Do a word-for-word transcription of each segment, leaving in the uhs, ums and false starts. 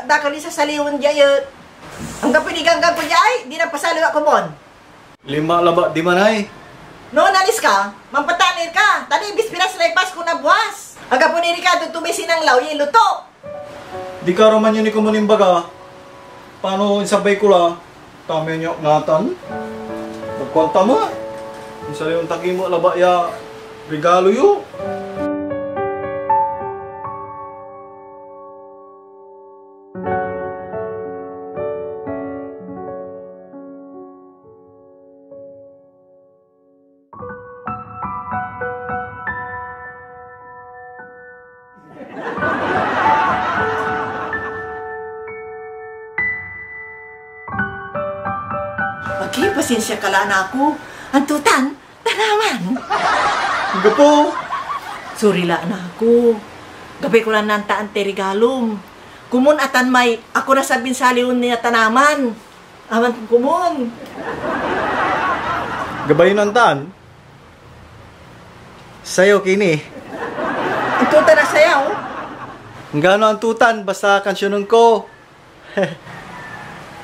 Dakal ni sasaliwen dia et. Anggapoy ganggan ko dia ay, di napasaliw ak komon. Lima labat diman ay. No, nalis ka, mampatanir ka. Tani, bispiras lay Pasko na buas. Anggapo ni Ricardo to may sinanglaw ya iluto. Di ka raman yun ikaw manimbaga. Paano insabay ko la? Tama yun yung natan? Magkwanta mo. Insaliw yung taki mo, laba ya regalo yo. Agi, pasensia ka la, anak ko. Anto tan? Tanaman. Anggapo. Sorry la, anak ko. Gabay ko lan nantaan tay regalom. Komon atan may ako na sabin saliwen ni a tanaman. Aman komon. Gabay yo nantaan? Sayaw ki ni. Anto tan a sayaw? Anggano anto tan, basta kansyonen ko.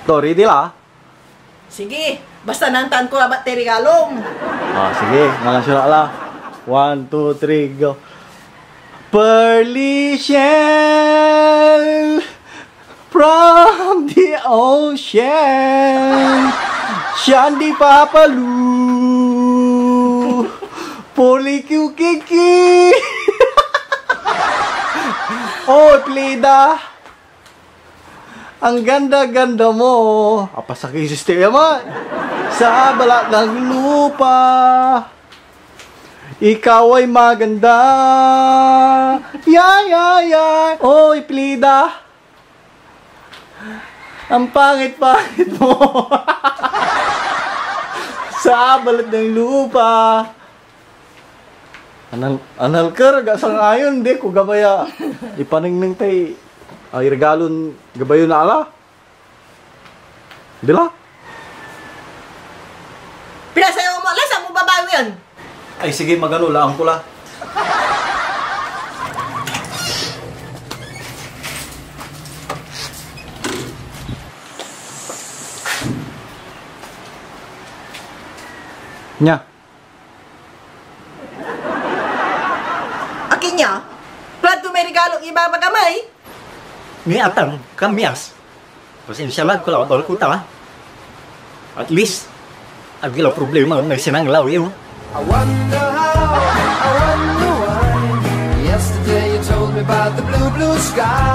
To, ready la? Sige, basta nantaan ko labat tay regalom. Ah, sige, mangansyon ak la. One, two, three, go. Pearly shell from the ocean. Shandy Papalu. Poli Kiukiki. Oh, Plida. Ang ganda-ganda mo. Apasakit yung sistema. Sa balat ng lupa, ikaw ay maganda. Ya, ya, ya. Oy, Plida. Ang pangit-pangit mo. Sa balat ng lupa. Anal, anal ker, ga sang ayon, di ko gabaya. Ipanengneng tay, ay, regalon gabayo na ala. Di la? Pinasayaw mo, lasa mo babawi yan. Ay, sige, magano, laang ko la. Nia. Akin ya? Plan to may regalo ibabaga may? Ni atan, kamyas. Pasensya la, kolaborador ko ta, ha? At least, agila problema, may sinanglaw yun. I wonder how, I wonder why. Yesterday you told me about the blue, blue sky.